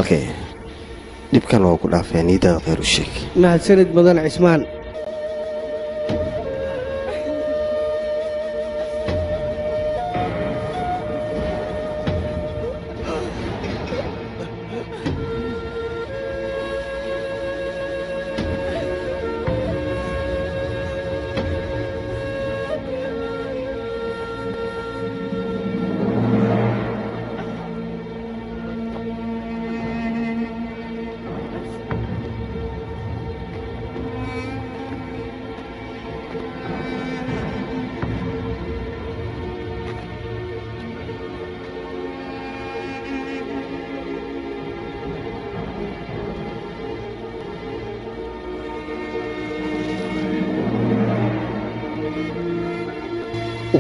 Okay, dhibkan waa ku dhaafaya, niyadaada khayr u sheeg. Mahadsanid mudan Cismaan.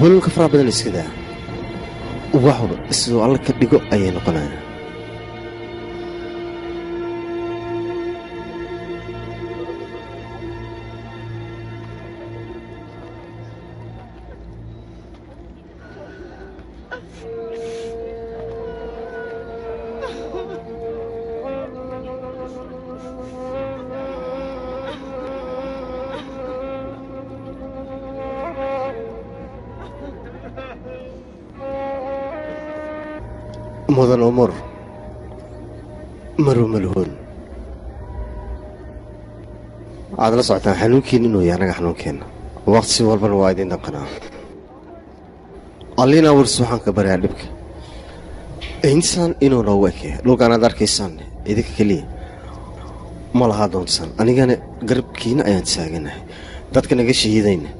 Walwalka faraha badan iska daa, wax walba siduu Alla ka dhigo ayay noqonayaan. Mudan Umar maru malhuun, waxaad la socotaan xanuunkiina inuu yahay annaga xanuunkeenna, waqti walbana waa idin danqanaa. Allina wars waxaan ka baryaa dhibka insaan inuu noogu ekeeyo dhulkaan aad arkaysaan idinka keliya ma lahaa doontaan, anigana garabkiina ayaan taaganahay, dadka naga shahiidayna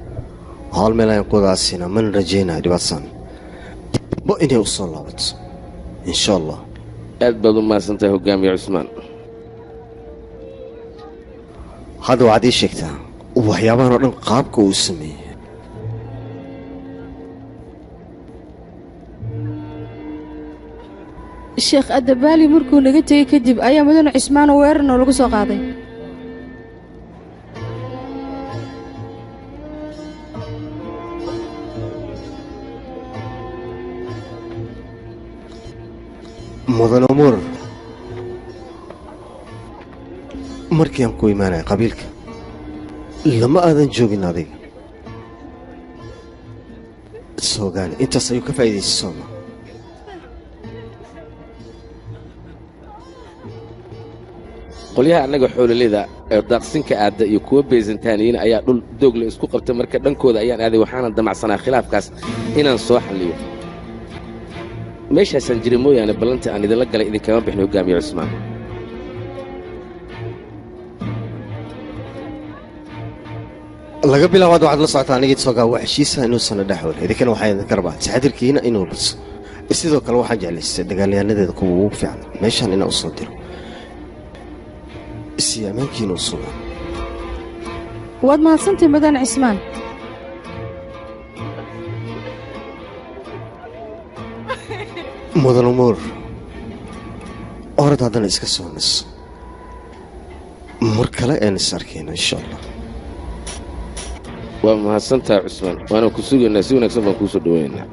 hal meel ayaan ku wada aasiinaa, mana rajaynayo dhibaatasaan dibbo inay u soo laabato insha Allah. Aad baad u mahadsantahay hogaamiye Cusmaan. Hadda waxaad ii sheegtaa waxyaabahan oo dhan qaabka uu sameeyey. Sheekh Adabaali markuu naga tegey kadib ayaa mudane Cismaano weerar noolagu soo qaaday. Mudan Umur, markii aan ku imaanaya qabiilka lama aadan joogin adiga, soogaani intaas ayuu ka faa'iidaystay sooma? Qolyaha annaga xoololeyda ee daaqsinka aadda iyo kuwa beesantaaniyiin ayaa dhul doogle isku qabtay, marka dhankooda ayaan aaday, waxaana damacsanaa khilaafkaas inaan soo xalliyo. Meeshaasaan jiray mooyaane ballanta aan idinla galay idinkama bixin hogaamiye Cusmaan. Laga bilaabaad waxaad la socotaa anigii soogaa waa heshiisaha inuusan dhexwel, idinkana waxaa idinka rabaa taxadirkiina inuu badso. Sidoo kale waxaan jeclaystay dagaalyahannadeeda kuwa ugu fiican meeshaan inaan u soo diro si ammaankiina u sugaan. Waad mahadsantahay mudane Cismaan. Mudan Umuur, orad haddana iska soo naso, mar kale een is arkayna insha Allah. Waa mahadsantahay Cusmaan, waana ku sugaynaa, si wanaagsan baan kuu soo dhowaynaynaa.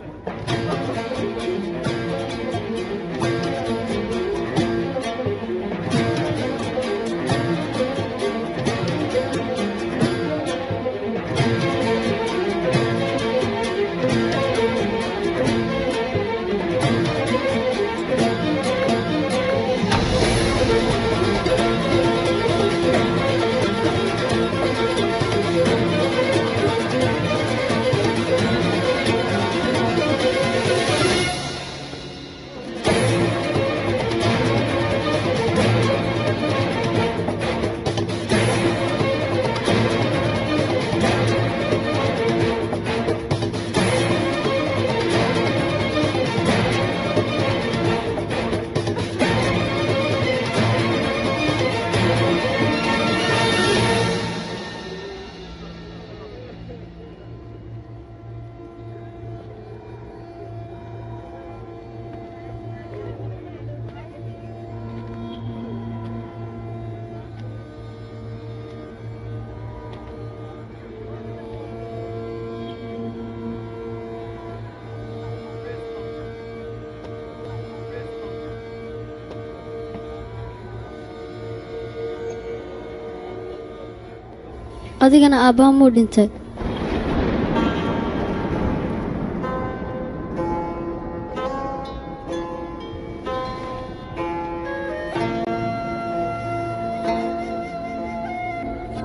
Adigana aabbaha muu dhintay?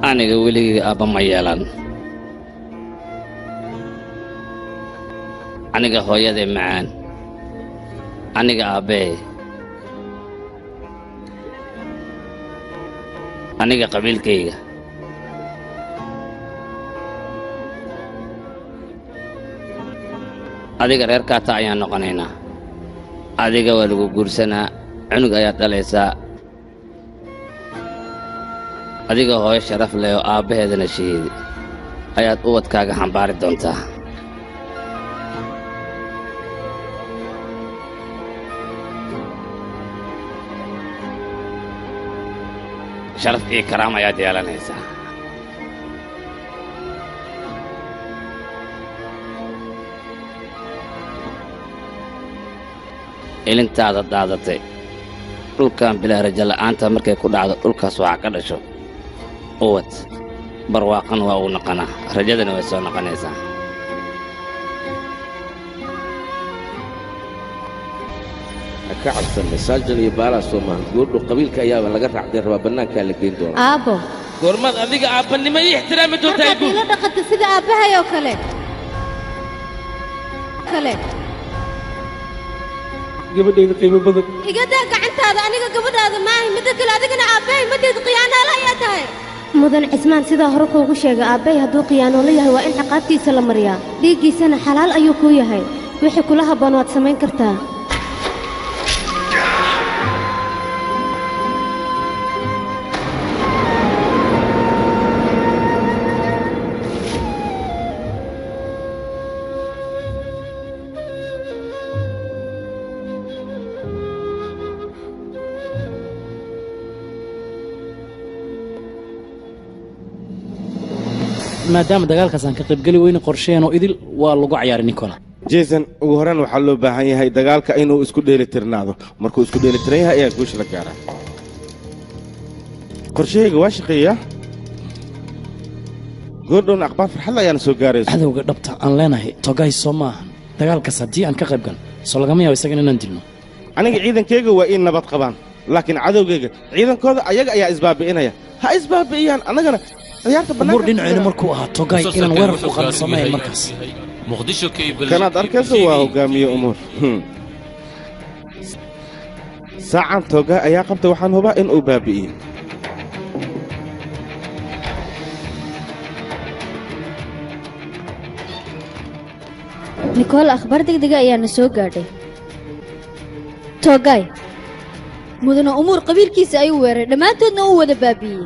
Aniga weligay aabba ma yeelan. Aniga hooyaday macaan, aniga aabbee, aniga qabiilkayga. Adiga reer kaata ayaan noqonaynaa. Adiga waa lagu guursanaa, cunug ayaad dhalaysaa. Adiga hooyo sharaf leh oo aabbaheedana shahiidi ayaad ubadkaaga xambaari doontaa. Sharaf iyo karaam ayaad yeelanaysaa. Ilintaada daadatay dhulkan bilaa rajo la'aanta markay ku dhacdo, dhulkaas waxaa ka dhasho uwad barwaaqan, waa uu noqonaa, rajadana way soo noqonaysaa. Ha ka cabsanna, saajan iyo baalaa soo maahan. Goordhow qabiilka ayaaba laga raacday rabaa, bannaankaa la geyn doonaa. Aabbo. Goormaad adiga aabbannimo ii ixtiraami doontaa? Markaad iila dhaqanta sida aabbahay oo kale. Gabadhayda qiimo badan. Iga daa gacantaada, aniga gabadhaada maahay. Midda kale, adigana aabbahay mateed, khiyaanaala ayaa tahay. Mudan Cismaan, sidaa hore kuugu sheegay, aabbahay hadduu khiyaanoolo yahay waa in ciqaabtiisa la mariyaa, dhiiggiisana xalaal ayuu kuu yahay. Wixii kula habboon waad samayn kartaa. Maadaama dagaalkaas aan ka qaybgeli weyne, qorsheenoo idil waa lagu cayaaray, Nicola. Jason, ugu horreyn waxaa loo baahan yahay dagaalka inuu isku dheelitirnaado. Markuu isku dheelitiran yahay ayaa guusha la gaaraa. Qorshahayga waa shaqeeyaa. Goordhowna akhbaar farxadla ayaana soo gaarayso. Cadowga dhabta aan leenahay Togay soo ma ahan? Dagaalkaas haddii aan ka qayb galno, soo lagama yaabo isagana inaan dilno? Aniga ciidankayga waa in nabad qabaan, laakiin cadowgayga ciidankooda ayaga ayaa isbaabi'inaya. Ha isbaabi'iyaan, annagana ciyaarta. Umuur dhinaceena markuu ahaa Togay inaan weerar ku qaadno samayn markaas. Kanaad arkaysa waa hogaamiye Umuur. Saacan Togay ayaa qabta, waxaan hubaa in uu baabi'iyey. Nikool, akhbaar degdega ayaana soo gaadhay. Togay mudane Umuur qabiilkiisa ayuu weeraray, dhammaantoodna uu wada baabi'iyey.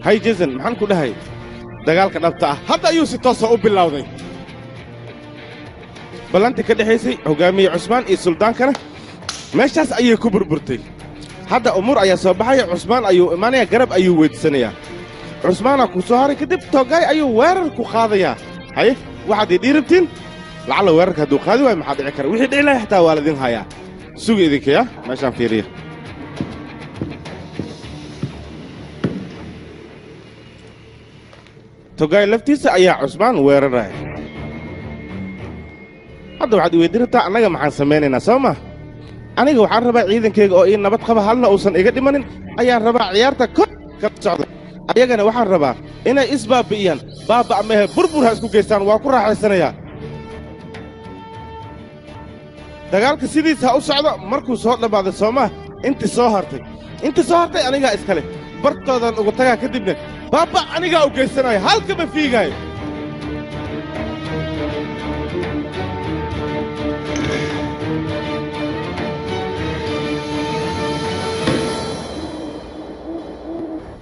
Hay Jason, maxaan ku dhahay? Dagaalka dhabta ah hadda ayuu si toosa u bilowday. Ballantii ka dhexaysay hogaamiye Cusmaan iyo suldaankana meeshaas ayay ku burburtay. Hadda Umuur ayaa soo baxaya, Cusmaan ayuu imaanaya, garab ayuu weydiisanayaa. Cusmaanaa ku soo haray, kadib Togay ayuu weerar ku qaadayaa. Haye, waxaad ii dhiirabtiin, lacalla weerarka hadduu qaadi waayo maxaa dhici kara? Wixii dhici lahay xitaa waa laidin hayaa. Suga idinkaya, meeshaan fiiriya. Togay laftiisa ayaa Cusmaan weeraraya hadda. Waxaad iweydiin rabtaa annaga maxaan samaynaynaa, soo ma? Aniga waxaan rabaa ciidankayga oo ii nabad qaba, halna uusan iga dhimanin ayaan rabaa. Ciyaarta kor ka socda ayagana waxaan rabaa inay isbaabi'iyaan. Baaba' mehe, burbur ha isku geystaan, waa ku raaxaysanayaa. Dagaalka sidiisa ha u socdo. Markuu soo dhammaaday, soo maa, intii soo hartay anigaa iskale, bartoodan ugu tagaa, kadibna baaba' anigaa u geysanaya, halkama fiigaayo.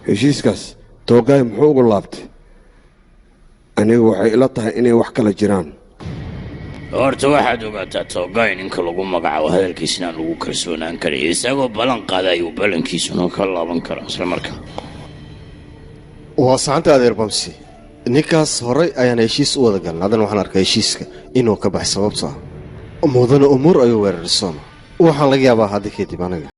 Heshiiskaas Toogaay muxuu ugu laabtay? Anigu waxay ila tahay inay wax kala jiraan. Horta waxaad ogaataa, Toogay ninka lagu magacaabo hadalkiisna aan lagu kalsoonaan karay. Isagoo ballan qaada ayuu ballankiisuna ka laaban karaa isla markaa. Waa saxanta, adeer Bamsi. Ninkaas horay ayaan heshiis u wada galnay. Haddana waxaan arkay heshiiska inuu ka baxay, sababto ah mudane Umuur ayuu weeraray. Sooma waxaan laga yaabaa hadda kadib aniga